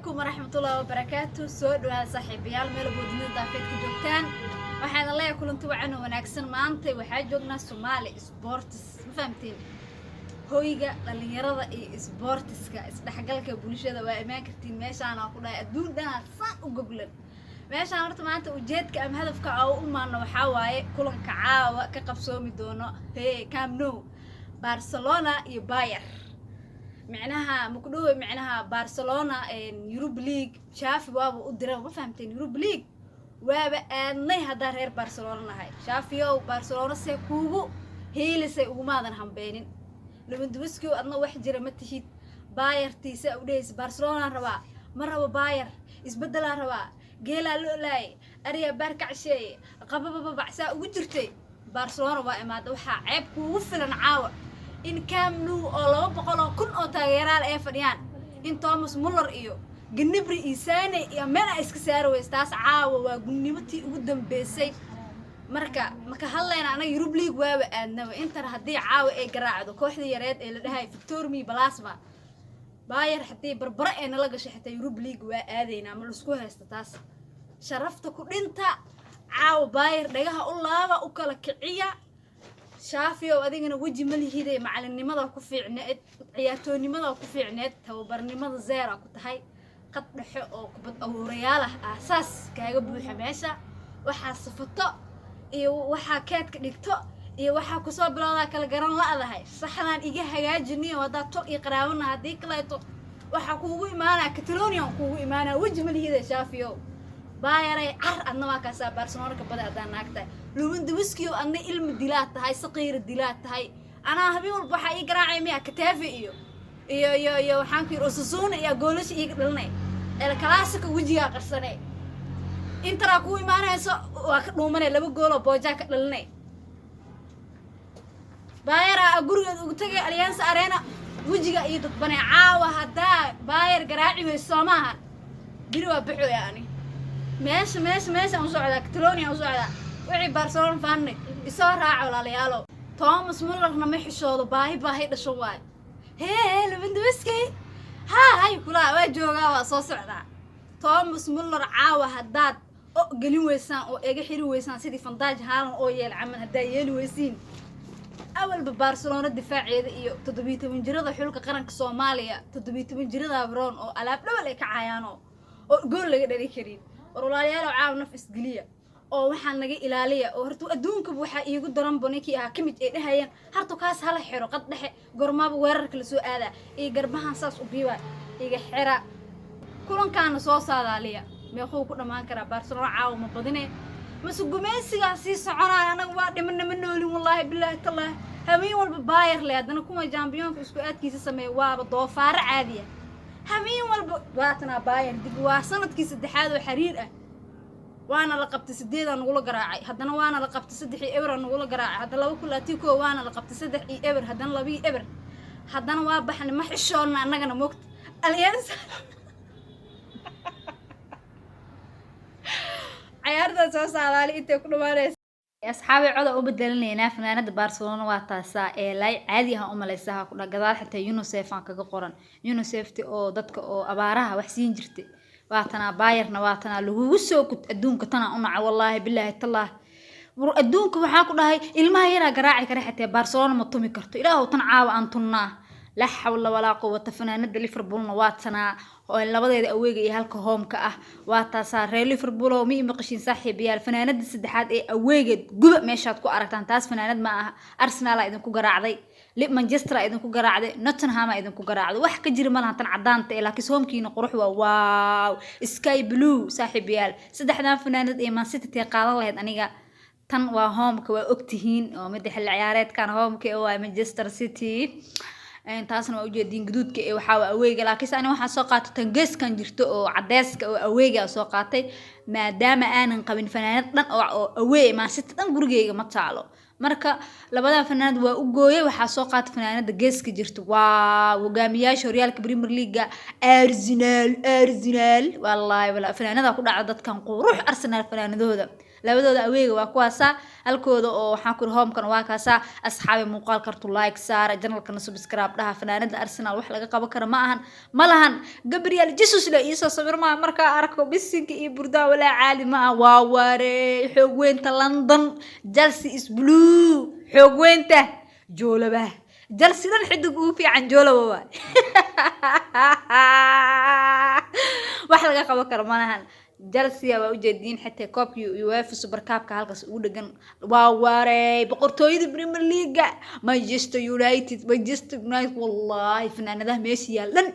Calaykum waraxmatullahi wabarakaatu. Soo dhawaada, saaxiibayaal, meel walbo dunida daafeed ka joogtaan. Waxaan leeyahay kulanti wacan oo wanaagsan. Maanta waxaa joognaa Somali Sports, ma fahamtiin? Hoyga dhalinyarada iyo sportiska, isdhexgalka bulshada waa imaan kartiin. Meeshaan aan ku dhahay adduun dhanaa saan u goglan meeshaan. Horta maanta ujeedka ama hadafka oo u imaano waxaa waaye kulanka caawa ka qabsoomi doono hee Camp Nou, Barcelona iyo Bayer. Micnaha makudhowe, micnaha Barcelona Europa League Xavi waaba u dira, ma fahamteen? Europa League waaba aadnay haddaan reer Barcelona nahay. Xavi-ow, Barcelona see kuugu hiilisay ugumaadan hambeenin. Lewandowski, adna wax jira ma tihid. Bayertiisa u dhehaysa Barcelonaan rabaa, ma rabo Bayer, isbeddelaan rabaa, geelaa loolaayay, ariyaa baar ka casheeye, qababababac saa ugu jirtay. Barcelona waa imaada. Waxaa ceeb kuugu filan caawa in Camp Nou oo 200,000 oo taageeraal ay fadhiyaan, in Thomas Muller iyo Gnabry iyo Sane iyo meel ay iska saari weysa. Taas caawa waa gudnimatii ugu dambeysay. Marka maka hadlayna anaga Europa League waaba aadnaba. Inter haddii caawa ay garaacdo kooxdii yareed ee la dhahay Victoria Plasma, Bayer haddii barbaro ay nala gashay, xitaa Europa League waa aadaynaa. Ma laisku haysta taas? Sharafta ku dhinta. Caawa Bayer dhagaha u laaba, u kala kiciya. Xavi-ow, adigana weji ma lihide. Macalinimada ku fiicneed, ciyaartoonimada ku fiicneed, tababarnimada zero ku tahay. Qad dhexe oo kubad abuurayaal ah aasaas kaaga buuxa meesha. Waxaa safato iyo waxaa keedka dhigto iyo waxaa kusoo bilowdaa kala garan la'dahay. Saxdaan iga hagaajiniyo haddaa tol iyo qaraabana, haddii kaleeto waxaa kuugu imaanaa Catalonia kuugu imaanaa. Weji ma lihide, Xavi-ow. Bayaray car, adna waa kaasaa Barcelona ka bada haddaan naagtahay. Lewandowski-ow, adna ilmi dilaad tahay, saqiira dilaad tahay. Anaa habeen walba waxaa ii garaacay miya Getafe iyo waxaan ku yidhi Osasuna iyo goolasha iiga dhalinay. El Clasico wejigaa qarsanay, Interaa kuu imaanayso, waa ka dhuumanay, laba gooloo boojaa ka dhalinay. Bayeraa gurigeed ugu tagay Allianz Arena, wejiga iyo dadbanay. Caawa haddaa Bayer garaaci weyso, soo maaha biri waa baxooya. Ani meesha u socdaa Catalonia u socdaa. Wixii Barcelona faanay isoo raaca, walaalayaalow. Thomas Mullerna ma xishoodo, baahi baahi dhasho waayo. Hee, Lewandowski haa hay kulaa waa joogaa, waa soo socdaa. Thomas Muller, caawa haddaad o gelin weysaan oo iga xiri weysaan sidii Van Dijk Haaland oo yeel camal, haddaa yeeli weysiin, awalba Barcelona difaaceeda iyo 17 jirada xulka qaranka Soomaaliya, 17 jirada Bron oo alaab dhawal ay ka caayaano oo gool laga dhali karin. War walaalayaalow, caawa naf isgeliya oo waxaan naga ilaaliya. Oo horta adduunkaba waxaa iigu daranbo ninkii ahaa kamid ay dhahayeen harta kaas hala xiro qad dhexe, gormaaba weerarka lasoo aadaa iyo garbahan saas u biiba iga xira. Kulankaana soo saadaaliya, meequu ku dhammaan karaa? Barcelona caawa ma badine mase gumaysigaa sii soconaya? Anaga waa dhimana, ma noolin, wallaahi bilaahi tallaahi. Habeen walba Bayer le, haddana kuwa championka isku aadkiisa sameeya waaba doofaaro caadiya. Habeen walba waatanaa Bayer dib, waa sanadkii saddexaad oo xiriir ah. Waana la qabtay, sideedaa nagula garaacay. Haddana waana la qabtay, 3-0 nagula garaacay. Haddana 2021 waana la qabtay, 3-0, haddana 2-0, haddana waa baxnay. Ma xishoonna annagana, moogta Allianz cayaarta soo saadaali intay ku dhamaanaysa. Asxaabi, coda u bedelinaynaa. Fanaanada Barcelona waa taasaa ee lay caadi ahaan u malaysaha ku dha gadaal, xitaa UNICEF aan kaga qoran, UNICEFti oo dadka oo abaaraha wax siin jirtay. Waa tanaa Bayerna, waa tanaa lagugu soo kut. Adduunka tanaa u naca, wallaahi bilaahi tallaah. War adduunka waxaa ku dhahay ilmaha yaraa garaaci kara, xitaa Barcelona ma tumi karto. Ilaahow tan caawa aan tunnaa, laa xawla walaa quwata. Fanaanada Liverpoolna waa tanaa oo labadeeda awayga iyo halka homeka ah waa taasaa. Reer Liverpool oo ma ii maqashiin, saaxiibayaal? Fanaanada saddexaad ee awayga guba meeshaad ku aragtaan, taas fanaanad ma aha. Arsenal aa idinku garaacday, Manchester aa idinku garaacday, Nottingham aa idinku garaacday. Wax ka jira malahan tan cadaanta ee, laakiin homekiina qurux waa, wow, sky blue. Saaxiibayaal, saddexdan fanaanad ee Man City tee qaadan lahayd aniga? Tan waa homeka, waa ogtihiin, oo midda xilli ciyaareedkan homeka waa Manchester City. Taasna waa ujeediin, guduudka ee waxaa waa awayga. Laakiinse ani waxaan soo qaatay tan geeskan jirto oo cadeyska oo awayga soo qaatay, maadaama aanan qabin fanaanad dhan oo away Man City dhan gurigeyga ma taalo. Marka labadan fanaanad waa u gooyay, waxaa soo qaatay fanaanada geeska jirta. Waa hogaamiyaasha horyaalka Premier League Arsenal. Arsenal wallaahi wala fanaanada ku dhacda dadkan qurux. Arsenal fanaanadooda Labadooda away-ga waa kuwaasaa, halkooda oo waxaan ku home-kan waa kaasaa. Asxaabi, muuqaal kartu like saara, channel-kana subscribe dhaha. Fanaanada Arsenal wax laga qaban karo ma ahan, ma lahan. Gabriel Jesus le iisoo sawir maa markaa arko bisinka iyo burdaa, walaa caali ma ah. Waa waarey, xoog weynta London, Chelsea is blue. Xoog weynta joolaba, Chelsea dhan xidig ugu fiican joolaba waay. Wax laga qaban karo malahan. Chelsea waa ujeediin, xitaa koobkii UEFA Super Cup-ka halkaas ugu dhegan. Waa waarey, boqortooyada Premier League, Manchester United, Manchester United. Wallahi fanaanadaha meesha yaal dhan,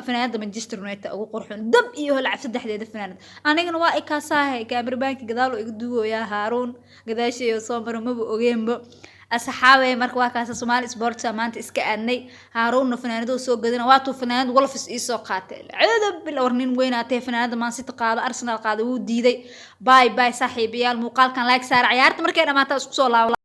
fanaanada Manchester United ugu qurxoon, dab iyo holcab saddexdeeda fanaanad. Anigana waa ikaasahay, kaamirbaanki gadaal oo iga duugoyaa, Haaruun gadaasheeyo soo maro, maba ogeenbo. Asxaabe, marka waa kaasa Somali Sports maanta iska aadnay. Haaruunna fanaanadoo soo gadana, waatuu fanaanad Wolves iisoo qaatay. Cedab bil, war nin weynaatee, fanaanada Man City qaado, Arsenal qaado, wuu diiday. Bye bye saaxiibayaal, muuqaalkan like saara. Ciyaarta markay dhamaataa isku soo laabo.